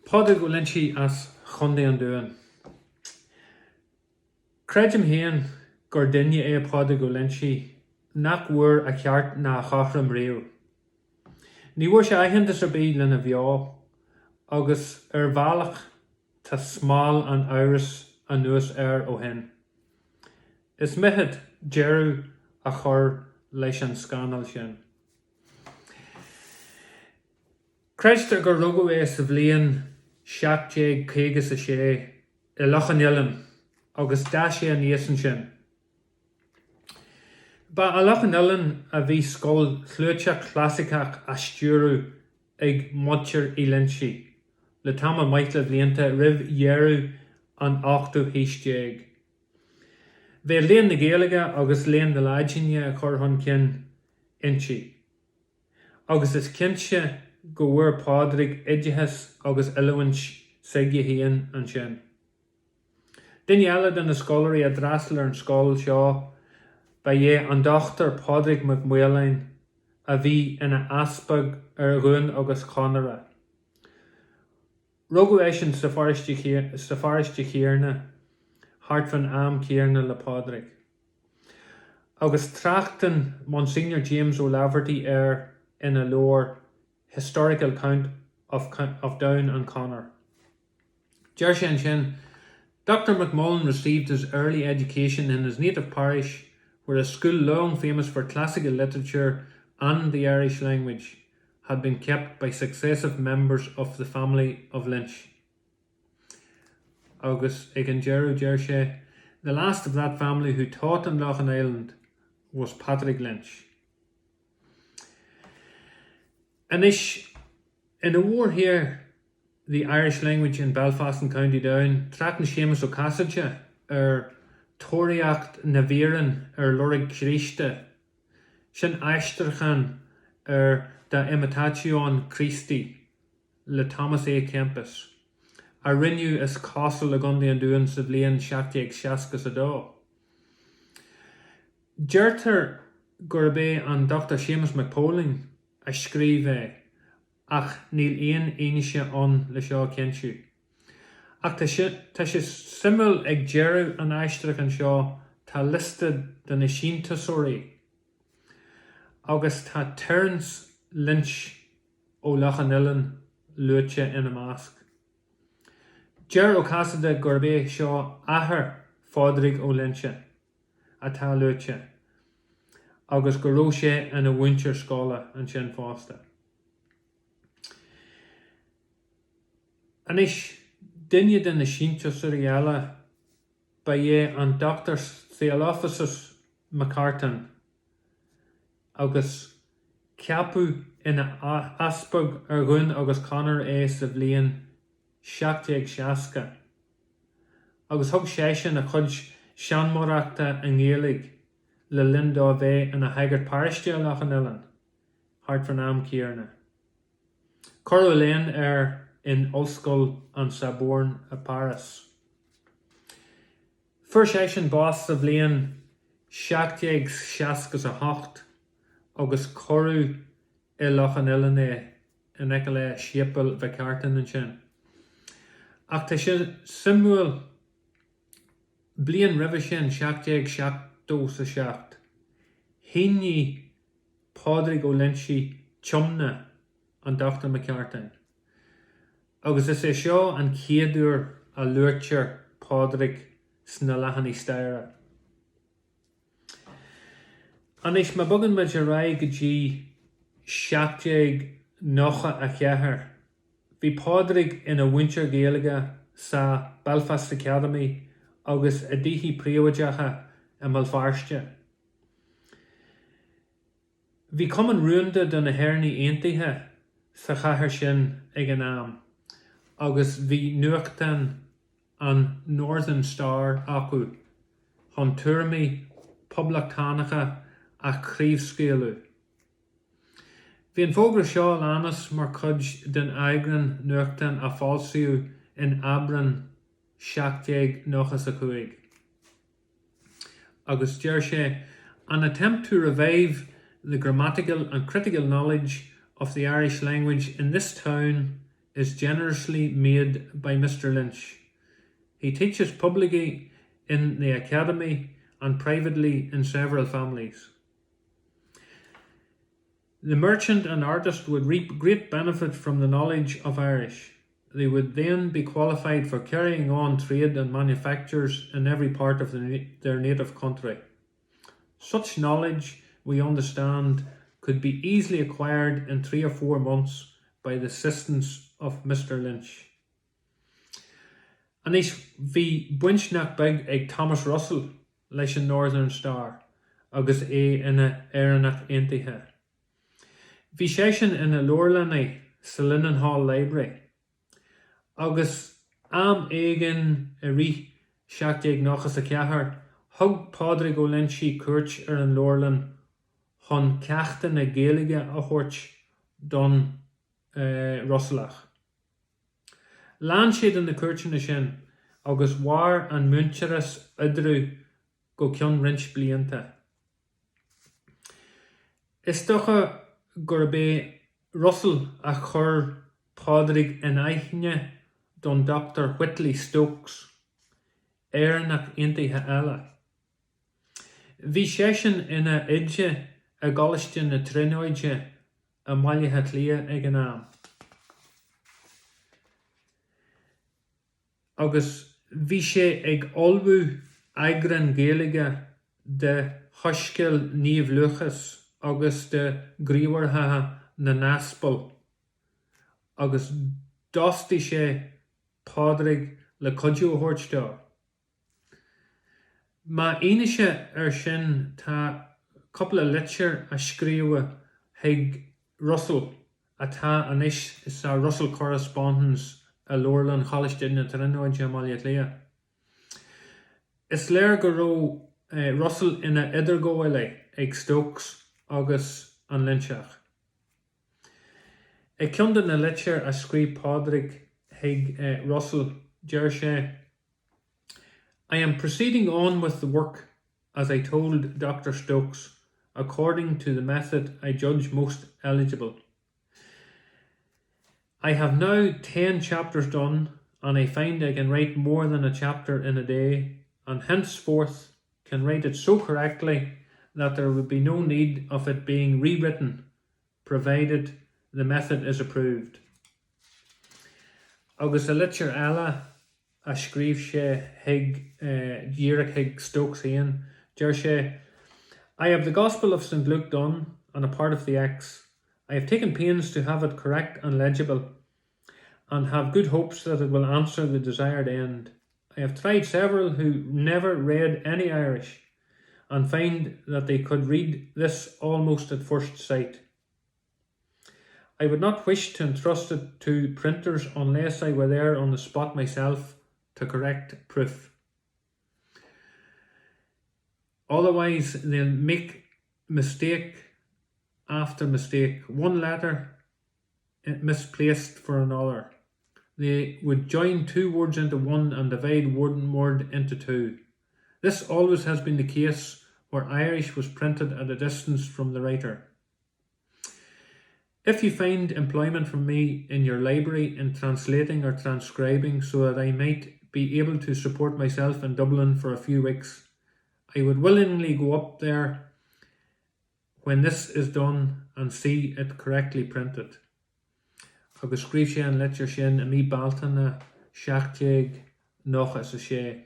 Pádraig Ó Loinsigh as Chontae an Dúin. Creidim féin gur duine é Pádraig Ó Loinsigh nach bhfuair a cheart ná a chothrom riamh. Ní bhfuair sé aitheantas ar bith lena bheo agus ar bhealach tá smál an amhrais anuas air ó shin. Is mithid deireadh a chur leis an scannal sin. Creidtear gur rugadh é sa bhliain 1756 i Loch an Oileáin agus d'fhás sé aníos ansin. Ba i Loch an Oileáin a bhí scoil chlúiteach chlasaiceach á stiúradh ag muintir Uí Loinsigh le tamall maith de bhlianta roimh dheireadh an ochtú haois déag. Bheadh léann na Gaeilge agus léann na Laidine á chur chun cinn inti. Agus is cinnte go bhfuair Pádraig oideachas agus oiliúint s'aige féin ansin. Duine eile de na scoláirí a d'fhreastail ar an scoil seo ba ea an Dr Pádraig Mac Maoláin a bhí ina easpag ar Dhún agus Chonaire. Rugadh eisean sa pharóiste chéanna thart fán am céanna le Pádraig. Agus tráchtann Monsignor James O'Laverty air ina leabhar Historical Account of of Down and Connor. Deir sé ansin, Dr. McMullen received his early education in his native parish where a school long famous for classical literature and the Irish language had been kept by successive members of the family of Lynch. Agus ag an deireadh deir sé, The last of that family who taught in Loughinisland was Patrick Lynch. Anois, ina mhórshaothar The Irish Language in Belfast and County Down, tráchtann Séamus Ó Casaide ar Tóraíocht na bhFíreann ar Lorg Chríost, sin aistriúchán ar De Imitatione Christi le Thomas A Kempis, a rinneadh is cosúil i gContae an Dúin sa bhliain 1762. Deirtear gurb é an Dr Séamus Mac Póilin a scríobh é ach níl aon fhianaise ann le seo a chinntiú. Ach tá sé suimiúil ag deireadh an aistriúcháin seo tá liosta de na síntiúsóirí agus tá Terence Lynch ó Loch an Oileáin luaite ina measc. Deir Ó Casaide gurb é seo athair Phádraig Ó Loinsigh atá luaite agus go raibh sé ina mhúinteoir scoile ansin fosta. Anois, duine de na síntiúsóirí eile ba ea an Dr Theophilus McCartan agus ceapadh ina easpag ar Dhún agus Conaire é sa bhliain 1760, agus thug seisean a chuid seanmóireachta i nGaeilge le linn dó a bheith ina shagart paróiste i Loch an Oileáin thart fán am céanna. Cuireadh léann air in Ollscoil an Sorbonne i bPáras. Fuair seisean bás sa bhliain 1768 agus cuireadh i Loch an Oileáin é, in aice le Séipéal Mhic Ceartáin ansin. Ach tá sé suimiúil, bliain roimhe sin, 1777, shínigh Pádraig Ó Loinsigh tiomna an Dr Mac Ceartáin. Agus is é seo an chéad uair a luaitear Pádraig sna leathanaigh staire. Anois, má bhogann muid ar aghaidh go dtí 1794, bhí Pádraig ina mhúinteoir Gaeilge sa Belfast Academy agus i dtithe príobháideacha i mBéal Feirste. Bhí Cumann Rúnda de na hÉireannaigh Aontaithe sa chathair sin ag an am agus bhí nuachtán an Northern Star acu chun tuairimí poblachtánacha a chraobhscaoileadh. Bhí an fógra seo a leanas mar chuid den eagrán nuachtáin a foilsíodh in Aibreán 1795. Agus deir sé, An attempt to revive the grammatical and critical knowledge of the Irish language in this town is generously made by Mr Lynch. He teaches publicly in the Academy and privately in several families. The merchant and artist would reap great benefit from the knowledge of Irish. They would then be qualified for carrying on trade and manufactures in every part of the, their native country. Such knowledge, we understand, could be easily acquired in 3 or 4 months by the assistance of Mr Lynch. Anois, bhí baint nach beag ag Thomas Russell leis an Northern Star agus é ina Éireannach Aontaithe. Bhí seisean ina leabharlannaí sa Linen Hall Library agus am éigin i rith 1794 thug Pádraig Ó Loinsigh cuairt ar an leabharlann chun ceachtanna Gaeilge a thabhairt don Russalach. Lean sé de na cuairteanna sin agus mhair an muintearas eatarthu go ceann roinnt blianta. Is dócha gurb é Russell a chuir Pádraig in aithne don Dr Whitley Stokes, Éireannach Aontaithe eile. Bhí seisean ina oide i gColáiste na Tríonóide i mBaile Átha Cliath ag an am, agus bhí sé ag ullmhú eagrán Gaeilge de Shoiscéal Naomh Lúcás agus de Ghníomhartha na nAspal, agus d'fhostaigh sé Pádraig le cuidiú a thabhairt dó. Mar fhianaise air sin tá cúpla litir a scríobhadh chuig Russell atá anois sa Russell Correspondence i Leabharlann Choláiste na Tríonóide i mBaile Átha Cliath. Is léir go raibh Russell ina idirghabhálaí ag Stokes agus an Loinseach. I gceann de na litir a scríobh Pádraig chuig Russell deir sé. I am proceeding on with the work as I told Dr Stokes according to the method I judge most eligible. I have now 10 chapters done and I find I can write more than a chapter in a day and henceforth can write it so correctly that there would be no need of it being rewritten provided the method is approved. Agus i litir eile a scríobh sé chuig díreach chuig Stokes féin, deir sé, I have the Gospel of St Luke done and a part of the Acts. I have taken pains to have it correct and legible, and have good hopes that it will answer the desired end. I have tried several who never read any Irish, and find that they could read this almost at first sight. I would not wish to entrust it to printers unless I were there on the spot myself to correct proof. Otherwise they'll make mistake after mistake, one letter misplaced for another. They would join two words into one and divide one word into two. This always has been the case where Irish was printed at a distance from the writer. If you find employment for me in your library in translating or transcribing so that I might be able to support myself in Dublin for a few weeks, I would willingly go up there when this is done and see it correctly printed. Agus scríobh sé an litir sin i mí Bealtaine 1796.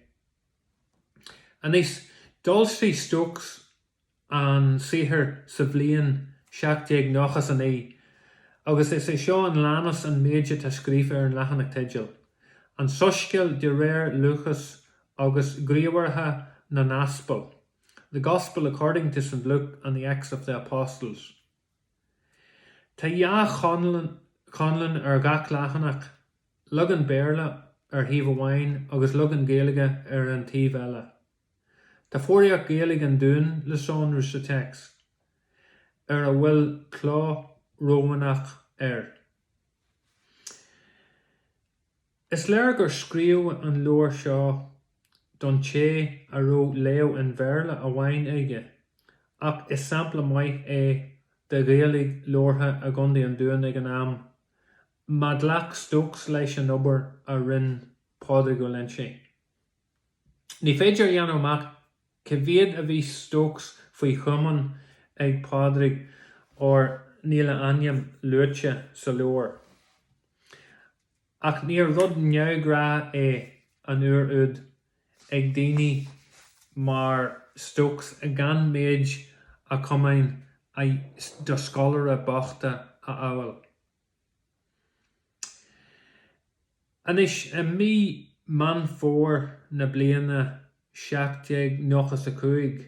Anois, d'fhoilsigh Stokes an saothar sa bhliain 1799 agus is é seo a leanas an méid atá scríofa ar an leathanach teidil, An Soiscéal de réir Lúcáis agus Gníomhartha na nAspal, The Gospel according to St Luke and the Acts of the Apostles. Tá dhá chonlán ar gach leathanach, leagan Béarla ar thaobh amháin agus leagan Gaeilge ar an taobh eile. Tá foghraíocht Ghaeilge an Dúin le sonrú sa téacs, ar a bhfuil cló Rómhánach air. Is léir gur scríobhadh an leabhar seo don té a raibh léamh an Bhéarla amháin aige, ach is sampla maith é de Ghaeilge labhartha i gContae an Dúin ag an am. Má ghlac Stokes leis an obair a rinne Pádraig Ó Loinsigh. Ní féidir a dhéanamh amach cé mhéad a bhí Stokes faoi chomaoin ag Pádraig óir níl a ainm luaite sa leabhar. Ach níor rud neamhghnách é an uair úd ag daoine mar Stokes gan méid a chumainn do scoláire bocht a fháil. Anois, i mí Meán Fómhair na bliana 1795,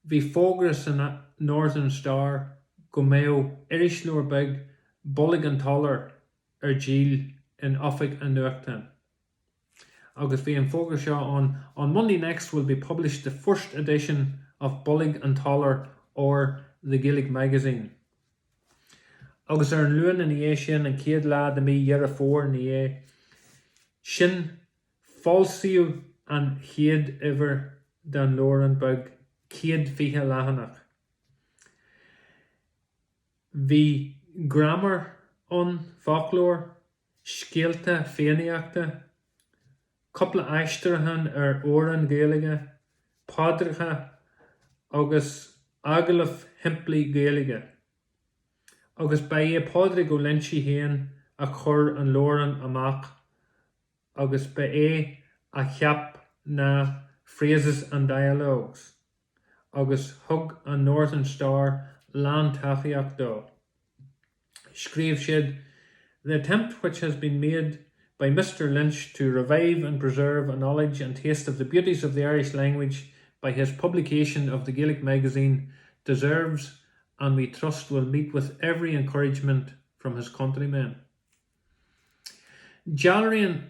bhí fógra san Northern Star go mbeadh irisleabhar beag Bolg an tSolair ar díol in oifig an nuachtáin. Agus bhí an fógra seo ann, On Monday next will be published the first edition of Bolg an tSolair or The Gaelic Magazine. Agus ar an Luan ina dhiaidh sin, an chéad lá de mí Dheireadh Fómhair ina dhiaidh sin, foilsíodh an chéad uimhir den leabhrán beag 120 leathanach. Bhí graiméar ann, foclóir, scéalta Fiannaíochta, cúpla aistriúchán ar amhráin Ghaeilge, paidreacha agus agallaimh shimplí Ghaeilge. Agus ba é Pádraig Ó Loinsigh féin a chuir an leabhrán amach agus ba é a cheap na phrases and dialogues agus thug an Northern Star lántacaíocht dó. Scríobh siad, The attempt which has been made by Mr Lynch to revive and preserve a knowledge and taste of the beauties of the Irish language by his publication of the Gaelic Magazine deserves and we trust will meet with every encouragement from his countrymen. Dealraíonn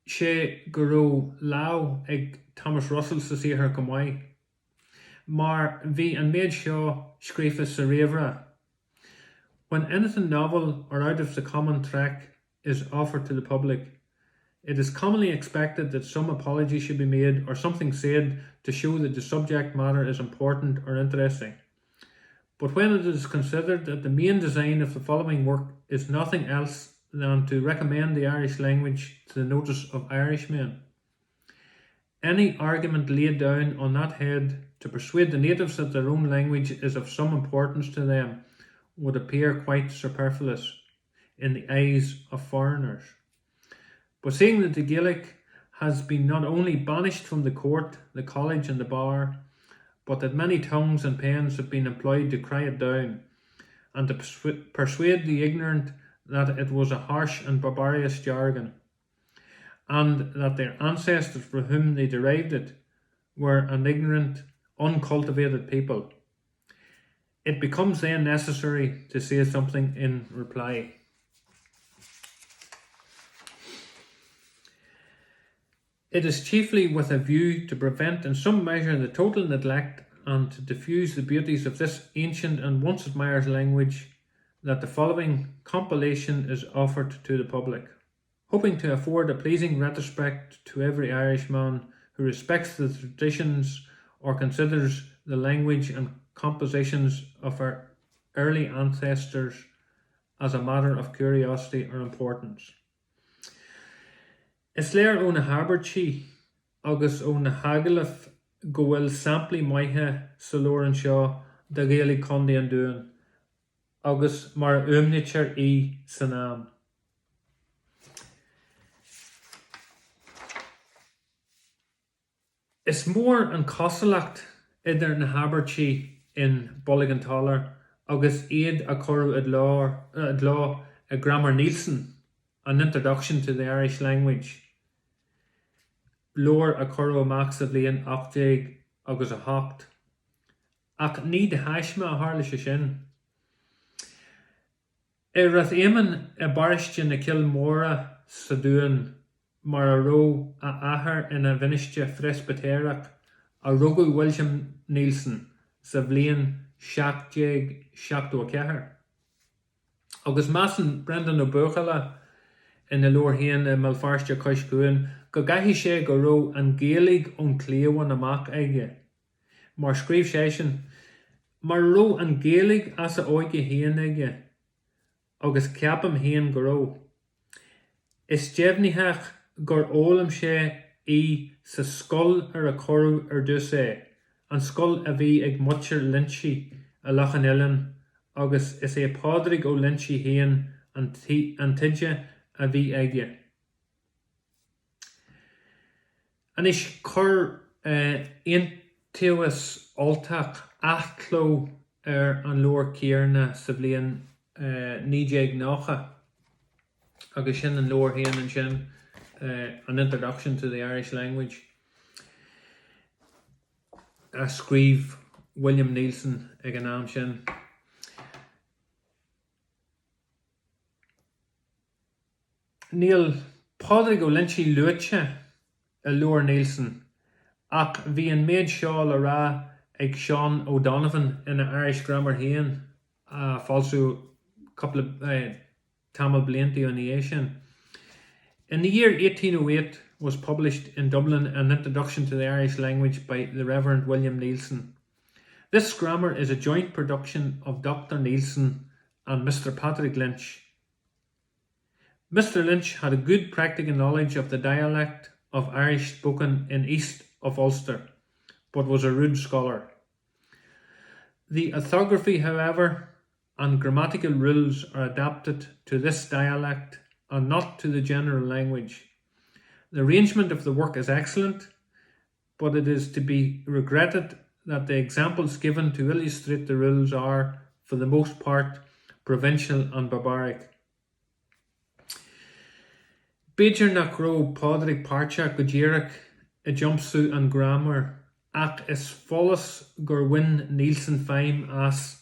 sé go raibh lámh ag Thomas Russell sa saothar chomh maith, mar bhí an méid seo scríofa sa réamhrá, When anything novel or out of the common track is offered to the public, it is commonly expected that some apology should be made or something said to show that the subject matter is important or interesting. But when it is considered that the main design of the following work is nothing else than to recommend the Irish language to the notice of Irishmen, any argument laid down on that head to persuade the natives that their own language is of some importance to them would appear quite superfluous in the eyes of foreigners. But seeing that the Gaelic has been not only banished from the court, the college and the bar, but that many tongues and pens have been employed to cry it down, and to persuade the ignorant that it was a harsh and barbarous jargon, and that their ancestors from whom they derived it were an ignorant, uncultivated people, it becomes then necessary to say something in reply. It is chiefly with a view to prevent in some measure the total neglect and to diffuse the beauties of this ancient and once admired language that the following compilation is offered to the public, hoping to afford a pleasing retrospect to every Irishman who respects the traditions or considers the language and compositions of our early ancestors as a matter of curiosity or importance. Is léir ó na habairtí agus ó na hagallaimh go bhfuil samplaí maithe sa leabhrán seo de Ghaeilge Chontae an Dúin agus mar a fhuaimnítear í san am. Is mór an chosúlacht idir na habairtí in Bolg an tSolair agus iad a cuireadh i gcló i Grammar Neilson, An Introduction to the Irish Language, leabhar a cuireadh amach sa bhliain 18 agus 8. Ach ní de thaisme a tharla sé sin. I Ráth Éamainn i bparóiste na Cille Móire sa Dún, mar a raibh a athair ina mhiniste Preispitéireach, a rugadh William Neilson sa bhliain 1774. Agus measann Breandán Ó Buachalla ina leabhar féin I mBéal Feirste Cois Cuain go gcaithfidh sé go raibh an Ghaeilge ón chliabhán amach aige. Mar scríobh seisean, Mar a raibh an Ghaeilge as a óige féin aige. Agus ceapaim féin go raibh. Is deimhnitheach gur fhoghlaim sé í sa scoil ar a cuireadh ar dtús é, an scoil a bhí ag muintir Loinsigh i Loch an Oileáin agus is é Pádraig Ó Loinsigh féin an t-oide a bhí aige. Anois, chuir Iontaobhas Ultach athchló ar an leabhar céanna sa bhliain 1990 agus sin an leabhar féin ansin, An Introduction to the Irish Language, a scríobh William Neilson ag an am sin. Níl Pádraig Ó Loinsigh luaite i leabhar Neilson ach bhí an méid seo le rá ag Seán O'Donovan ina Irish Grammar féin a foilsíodh cúpla tamall blianta ina dhiaidh sin. In the year 1808 was published in Dublin an Introduction to the Irish Language by the Reverend William Neilson. This grammar is a joint production of Dr Neilson and Mr Patrick Lynch. Mr Lynch had a good practical knowledge of the dialect of Irish spoken in east of Ulster, but was a rude scholar. The orthography, however, and grammatical rules are adapted to this dialect and not to the general language. The arrangement of the work is excellent, but it is to be regretted that the examples given to illustrate the rules are, for the most part, provincial and barbaric. B'fhéidir nach raibh Pádraig páirteach go díreach i dtiomsú an ghraiméir ach is follas gur bhain Neilson feidhm as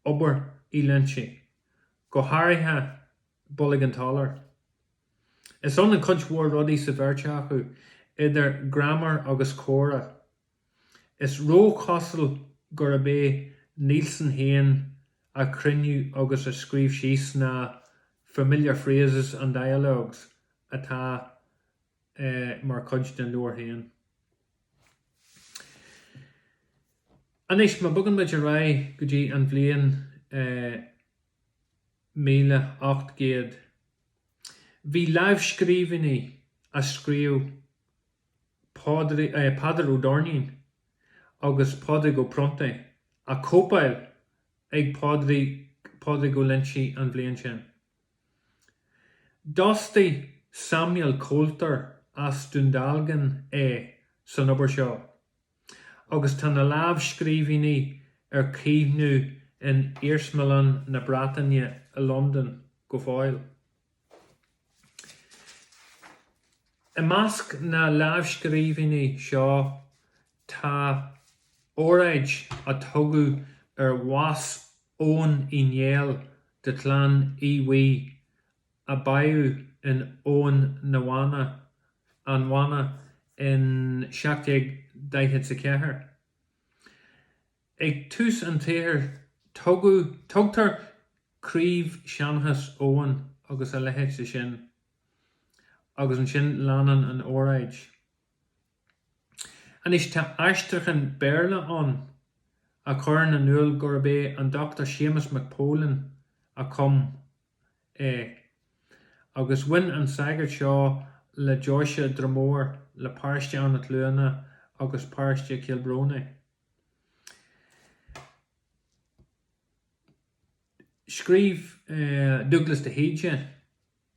obair Uí Loinsigh, go háirithe Bolg an tSolair. Is ionann cuid mhór rudaí sa bheirt acu, idir ghraiméar agus chomhrá. Is róchosúil gurb é Neilson féin a chruinnigh agus a scríobh síos na familiar phrases and dialogues atá mar chuid den leabhar féin. Anois, má bhogann muid ar aghaidh go dtí an bhliain 1800, bhí lámhscríbhinní a scríobh Peadar Ó Doirnín agus Pádraig Ó Pronntaigh á cóipeáil ag Pádraig Ó Loinsigh an bhliain sin. D'fhostaigh Samuel Coulter as Dún Dealgan é san obair seo agus tá na lámhscríbhinní ar caomhnú in Iarsmalann na Breataine i Londain go fóill. I measc na lámhscríbhinní seo tá óráid a tugadh ar bhás Eoghain Uí Néill de chlann Uí Bhaoill a báthadh in Abhainn na Bhanna, an Bhanna in 1744. Ag tús an tsaothair tugadh, tugtar craobhsheanchas Eoghain agus a leithéid de sin, agus ansin leanann an óráid. Anois tá aistriúchán Béarla ann a chuireann in iúl gurb é an Dr Séamus McPolin a chum é, agus bhain an sagart seo le deoise Dromore, le paróiste na Cluana agus paróiste Chill Brónaigh. Scríobh Dúglas de hÍde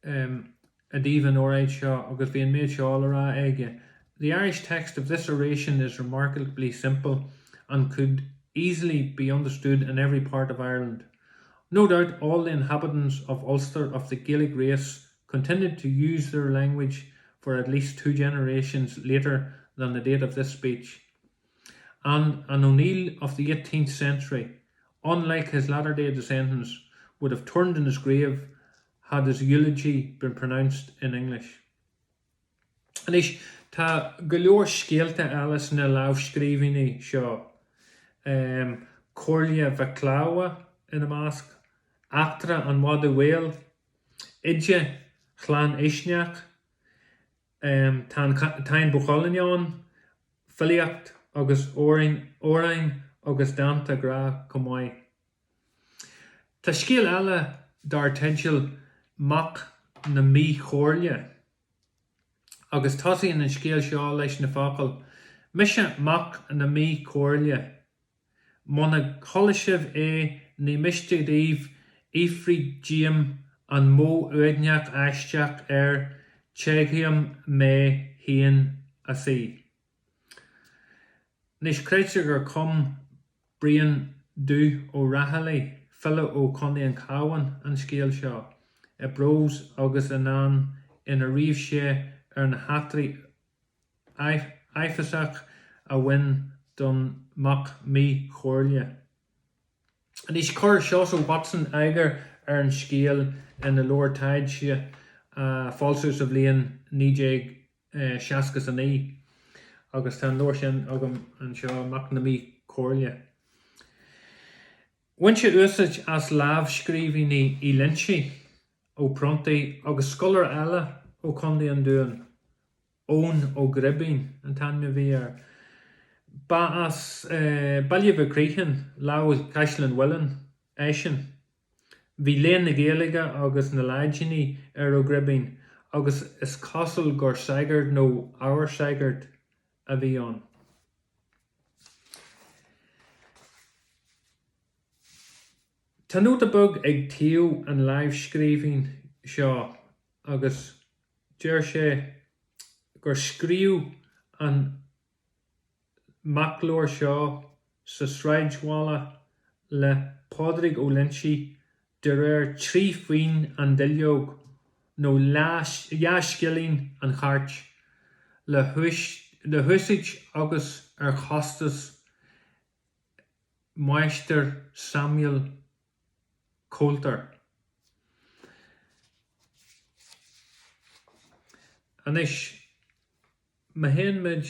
i dtaobh an óráid seo agus bhí an méid seo le rá aige, The Irish text of this oration is remarkably simple and could easily be understood in every part of Ireland. No doubt all the inhabitants of Ulster of the Gaelic race continued to use their language for at least two generations later than the date of this speech. And an O'Neill of the 18th century, unlike his latter-day descendants, would have turned in his grave had his eulogy been pronounced in English. Anois, tá go leor scéalta eile sna lámhscríbhinní seo, Comhairle Mhic Lámha ina measc, Eachtra an Mhadaidh Mhaoil, Oidhe Chlann Uisneach, Tá an Táin Bó Cuailgne ann, filíocht agus amhráin agus dánta grá chomh maith. Tá scéal eile. dar teideal Mac na Míchomhairle. Agus tosaíonn an scéal seo leis na focail, Mise Mac na Míchomhairle. Muna chuala sibh é ní miste daoibh fhiafraí díom an modh uaigneach aisteach ar téighim mé féin a suí. Anois creidtear gur chum Brian Dubh Ó Raghallaigh, file ó Chontae an Chabháin, an scéal seo, i bprós agus i ndán ina raibh sé ar na heachtraí uafásach a bhain don Mac Míchomhairle. Anois, chuir Seosamh Watson eagar ar an scéal ina leabhar taighde a foilsíodh sa bhliain 1969 agus tá an leabhar sin agam anseo, Mac na Míchomhairle. Bhain sé úsáid as lámhscríbhinní Uí Loinsigh, Ó Pronntaigh agus scoláire eile ó Chontae an Dúin, Eoin Ó Gribín an t-ainm a bhí air. Ba as Baile Mhic Criomhthain, lámh Chaisleán Uidhilín, eisean. Bhí léann na Gaeilge agus na Laidine ar Ó Gribín agus is cosúil gur sagart nó iar-shagart a bhí ann. Tá nóta beag ag taobh an lámhscríbhinn seo agus deir sé gur scríobhadh an macleabhar seo sa sráidbhaile le Pádraig Ó Loinsigh de réir 3 phuinn an duilleog nó 2 scilling an chairt le húsáid agus ar chostas Máistir Samuel Coulter. Anois, má théann muid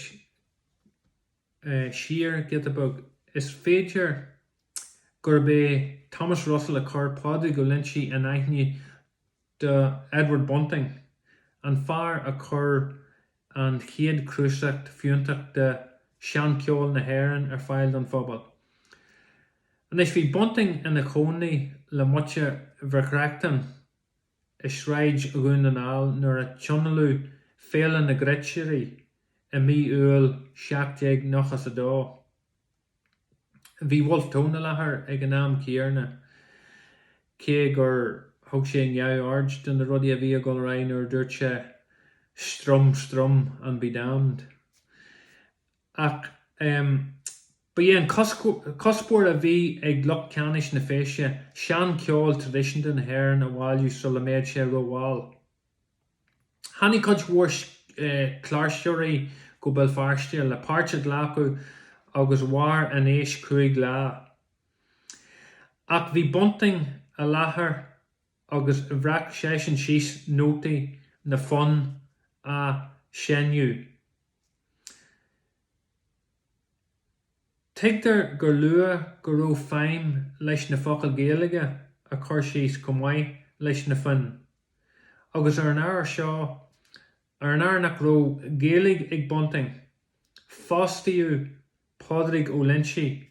siar giota beag, is féidir gurb é Thomas Russell a chuir Pádraig Ó Loinsigh in aithne do Edward Bunting, an fear a chuir an chéad chnuasach fiúntach de sheancheol na hÉireann ar fáil don phobal. Anois, bhí Bunting ina chónaí le muintir Mhic Reachtain i Sráid Dhún na nGall nuair a tionóladh Féile na gCreatúirí i mí Iúil 1792. Bhí Wolfe Tone i láthair ag an am céanna, cé gur thug sé neamhaird de na rudaí a bhí ag dul ar aghaidh nuair a dúirt sé 'Strum, strum and be damned'. Ach ba é an cuspóir a bhí ag lucht ceannais na féise seancheol traidisiúnta na hÉireann a bhailiú sula mbeadh sé rómhall. Tháinig cuid mhór cláirseoirí go Béal Feirste le páirt a ghlacadh agus mhair an fheis 5 lá. Ach bhí Bunting i láthair agus bhreac seisean síos nótaí na bhfonn a seinneadh. Tuigtear gur luadh go raibh feidhm leis na focail Ghaeilge a chur síos chomh maith leis na foinn. Agus ar an ábhar seo, ar an ábhar nach raibh Gaeilge ag Bunting, fostaíodh Pádraig Ó Loinsigh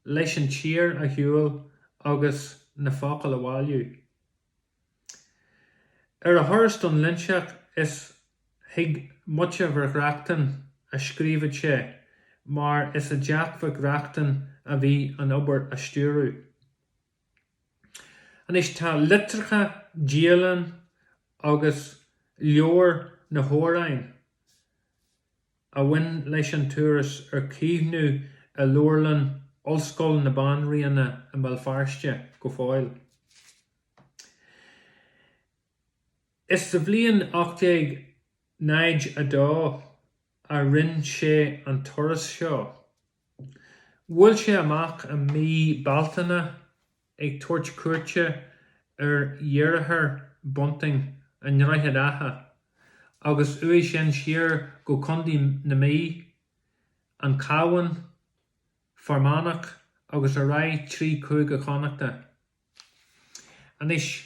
leis an tír a shiúl agus na focail a bhailiú. Ar a thuras don Loinseach is chuig muintir Mhic Reachtain a scríobhadh sé mar is i dteach Mhic Reachtain a bhí an obair á stiúradh. Anois tá litreacha, dialann agus leabhar na hamhráin a bhain leis an turas ar caomhnú i leabharlann Ollscoil na Banríona i mBéal Feirste go fóill. Is sa bhliain 1802 a rinne sé an turas seo. Bhuail sé amach i mí Bealtaine ag tabhairt cuairte ar dheartháir Bunting i nDroichead Átha agus uaidh sin siar go Contae na Mí, an Cabhán, Fear Manach agus ar aghaidh trí Chúige Chonnachta. Anois,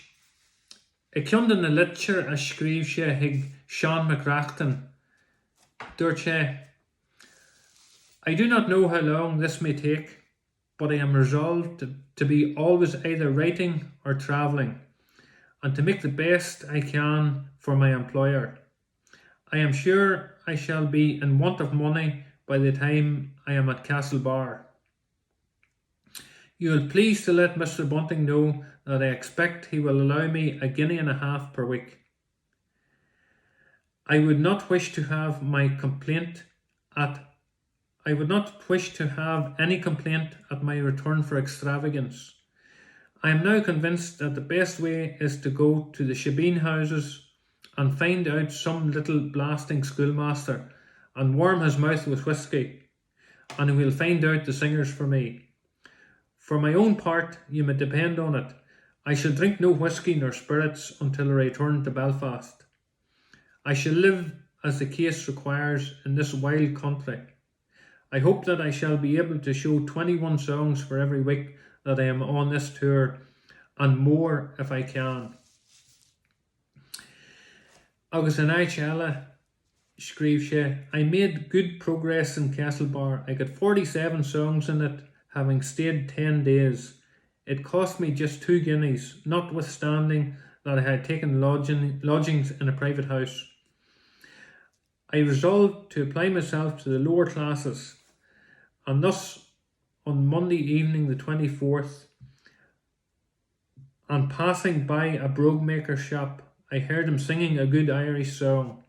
i gceann de na litreacha a scríobh sé chuig Seán Mac Reachtain, dúirt sé, I do not know how long this may take, but I am resolved to be always either writing or travelling. and to make the best I can for my employer. I am sure I shall be in want of money by the time I am at Castlebar. You will please to let Mr. Bunting know that I expect he will allow me a guinea and a half per week. I would not wish to have my complaint at I would not wish to have any complaint at my return for extravagance. I am now convinced that the best way is to go to the shebeen houses and find out some little blasting schoolmaster and warm his mouth with whisky, and he will find out the singers for me. For my own part, you may depend on it, I shall drink no whisky nor spirits until I return to Belfast. I shall live as the case requires in this wild country. I hope that I shall be able to show 21 songs for every week that I am on this tour, and more if I can. Agus in áit eile, scríobh sé, I made good progress in Castlebar. I got 47 songs in it, having stayed 10 days. It cost me just two guineas, notwithstanding that I had taken lodging, lodgings in a private house. I resolved to apply myself to the lower classes, and thus on Monday evening the 24th, and passing by a brogue-maker's shop, I heard him singing a good Irish song.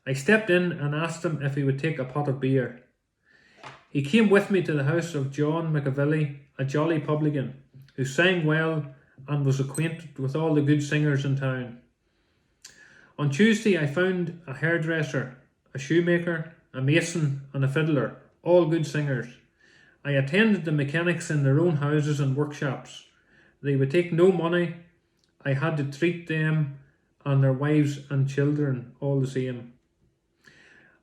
I stepped in and asked him if he would take a pot of beer. He came with me to the house of John McAvilly, a jolly publican, who sang well and was acquainted with all the good singers in town. On Tuesday I found a hairdresser, a shoemaker, a mason and a fiddler, all good singers. I attended the mechanics in their own houses and workshops. They would take no money. I had to treat them and their wives and children all the same.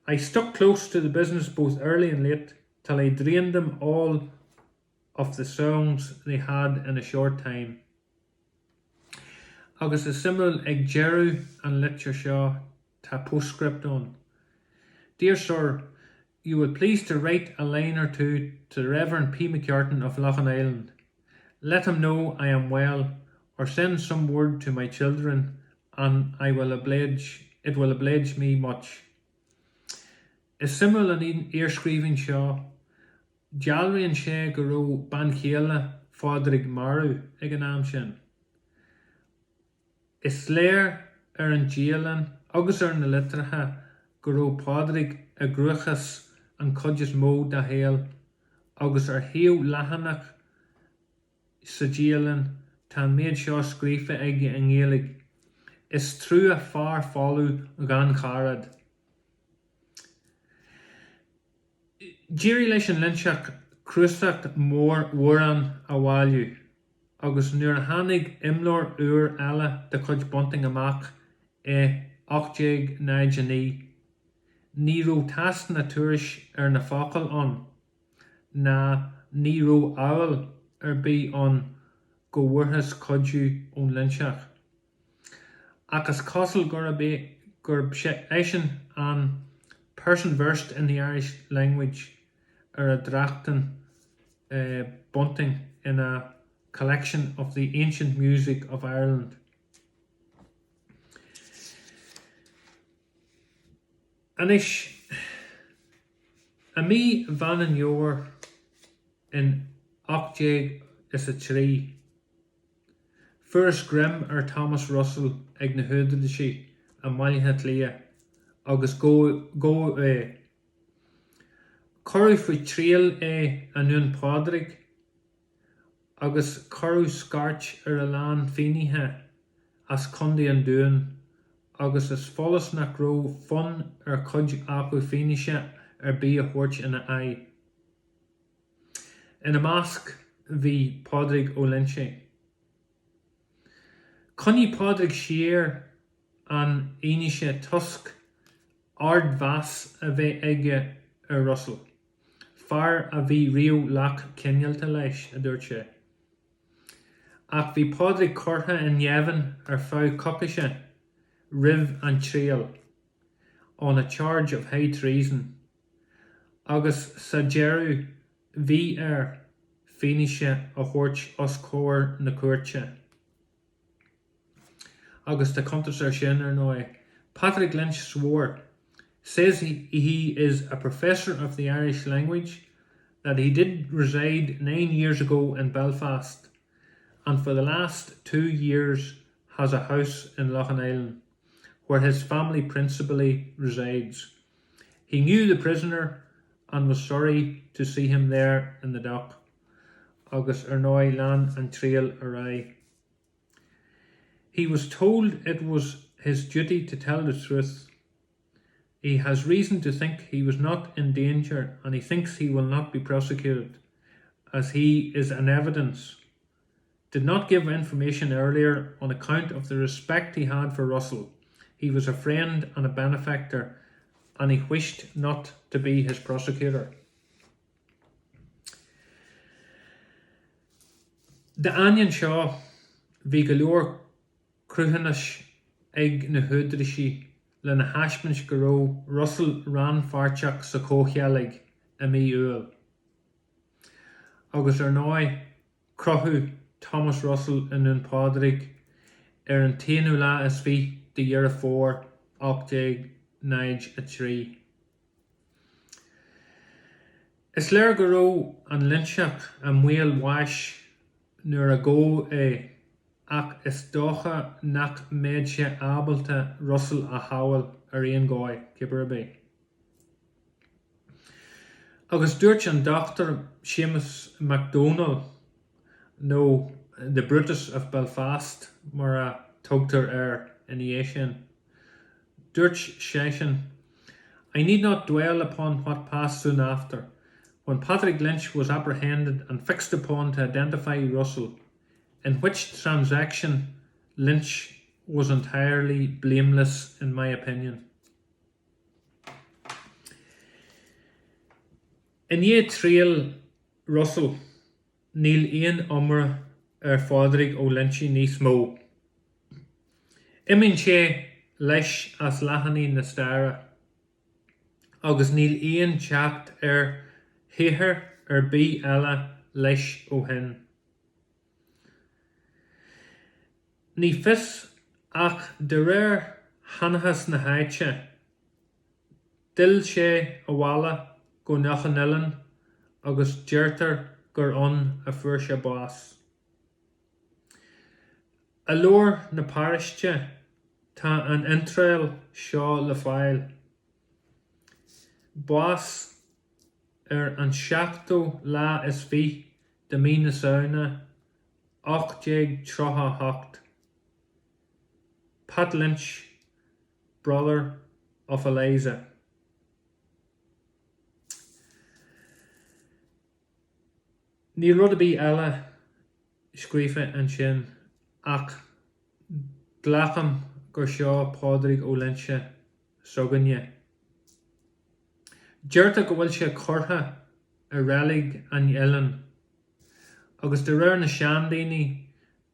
I stuck close to the business both early and late till I drained them all of the songs they had in a short time. Agus is suimiúil ag deireadh an litir seo tá postscript ann. Dear Sir, you will please to write a line or two to the Reverend P. McCartan of Loughinisland. Let him know I am well, or send some word to my children, and I will oblige, it will oblige me much. Is suimiúil an iarscríbhinn seo. Dealraíonn sé go raibh bean chéile Phádraig marbh ag an am sin. Is léir ar an dialann agus ar na litreacha go raibh Pádraig i gcruachás an chuid is mó dá shaol agus ar thaobh leathanach sa dialann tá an méid seo scríofa aige i nGaeilge, Is trua fear folamh gan charad. D'éirigh leis an Loinseach cnuasach mór amhrán a bhailiú agus nuair a tháinig imleabhar úr eile de chuid Bunting amach i 1809, ní raibh tásc ná tuairisc ar na focail ann, ná ní raibh amhail ar bith ann go bhfuarthas cuidiú ón Loinseach. Ach is cosúil gurb é gurb eisean an person versed in the Irish language ar a dtráchtann Bunting ina Collection of the Ancient Music of Ireland. Anois, i mí Mheán an Fhómhair in 1803, Fuarthas greim ar Thomas Russell ag na húdaráis i mBaile Átha Cliath agus gabhadh é. Cuireadh faoi thriail é i nDún Pádraig agus cuireadh scairt ar a lán finnéithe as Contae an Dúin agus is follas nach raibh fonn ar chuid acu fianaise ar bith a thabhairt ina aghaidh. Ina measc bhí Pádraig Ó Loinsigh. Choinnigh Pádraig siar an fhianaise toisc ardmheas a bheith aige ar Russell, fear a bhí riamh lách cineálta leis, a dúirt sé. Ach bhí Pádraig curtha i ngéibheann ar feadh coicíse roimh an triail, on a charge of high treason. agus sa deireadh bhí air fianaise a thabhairt os comhair na cúirte. Agus tá cuntas air sin, ar ndóigh. Patrick Lynch swore. Says he is a professor of the Irish language, that he did reside 9 years ago in Belfast, and for the last 2 years has a house in Loughinisland, where his family principally resides. He knew the prisoner and was sorry to see him there in the dock. Agus ar ndóigh lean an triail ar aghaidh. He was told it was his duty to tell the truth. He has reason to think he was not in danger and he thinks he will not be prosecuted, as he is an evidence. Did not give information earlier on account of the respect he had for Russell. He was a friend and a benefactor and he wished not to be his prosecutor. D'ainneoin seo, bhí go leor cruthúnais ag na húdaráis lena thaispeáint go raibh Russell rannpháirteach sa chomhcheilg i mí Iúil. Agus ar ndóigh, crochadh Thomas Russell i nDún Pádraig ar an t-aonú lá is fiche de Dheireadh Fómhair 1803. Is léir go raibh an Loinseach i mbaol bháis nuair a gabhadh é ach is dócha nach mbeadh sé ábalta Russell a shábháil ar aon dhóigh, cibé ar bith. Agus dúirt an Dr Séamus Mac Domhnaill, nó 'The Brutus of Belfast' mar a tugtar air ina dhiaidh sin, Dúirt seisean, I need not dwell upon what passed soon after, when Patrick Lynch was apprehended and fixed upon to identify Russell, in which transaction Lynch was entirely blameless in my opinion. I ndiaidh triail Russell, Níl aon iomrá ar Phádraig Ó Loinsigh níos mó. Imíonn sé leis as leathanaigh na staire agus níl aon teacht ar shaothar ar bith eile leis ó shin. Ní fios ach de réir sheanchas na háite, D'fhill sé abhaile go Loch an Oileáin agus deirtear gur ann a fuair sé bás. I leabhar na paróiste tá an iontráil seo le fáil, Bás ar an seachtú lá is fiche de mí na Samhna 1838. Pat Lynch, brother of Eliza. Níl rud ar bith eile scríofa ansin ach glacaim gur seo Pádraig Ó Loinsigh s'againne. Deirtear go bhfuil sé curtha i Reilig an Oileáin agus de réir na seandaoine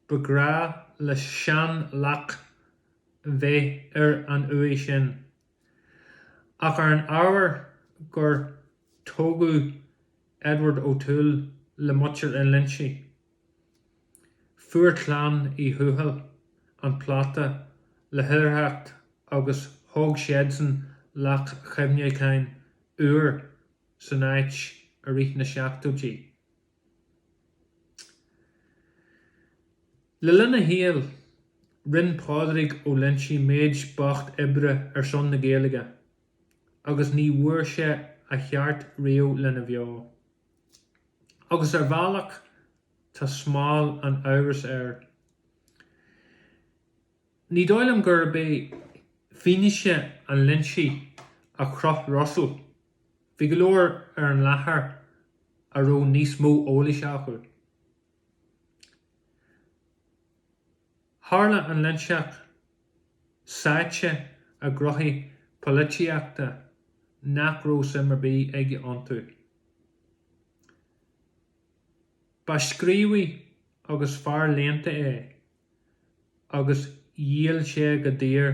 Ba ghnách le seanleac bheith ar an uaigh sin, ach ar an ábhar gur tógadh Edward O'Toole le muintir an Loinsigh, fuair clann Uí Thuathail an plota le hoidhreacht agus thóg siadsan leac chuimhneacháin úr san áit i rith na seachtóidí. Le linn a shaoil, rinne Pádraig Ó Loinsigh méid bocht oibre ar son na Gaeilge agus ní bhfuair sé a cheart riamh lena bheo. Agus ar bhealach tá smál an amhrais air. Ní dóigh liom gurb é fianaise an Loinsigh a chroch Russell. Bhí go leor ar an láthair a raibh níos mó eolais acu. Tharla an Loinseach sáite i ngnóthaí polaitíochta nach raibh suim ar bith aige iontu. Ba scríobhaí agus fear léannta é agus dhíol sé go daor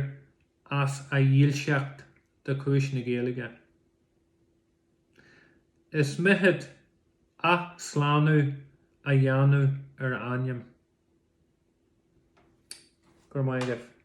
as a dhílseacht do chúis na Gaeilge. Is mithid athshlánú a dhéanamh ar a ainm. Go raibh maith agaibh.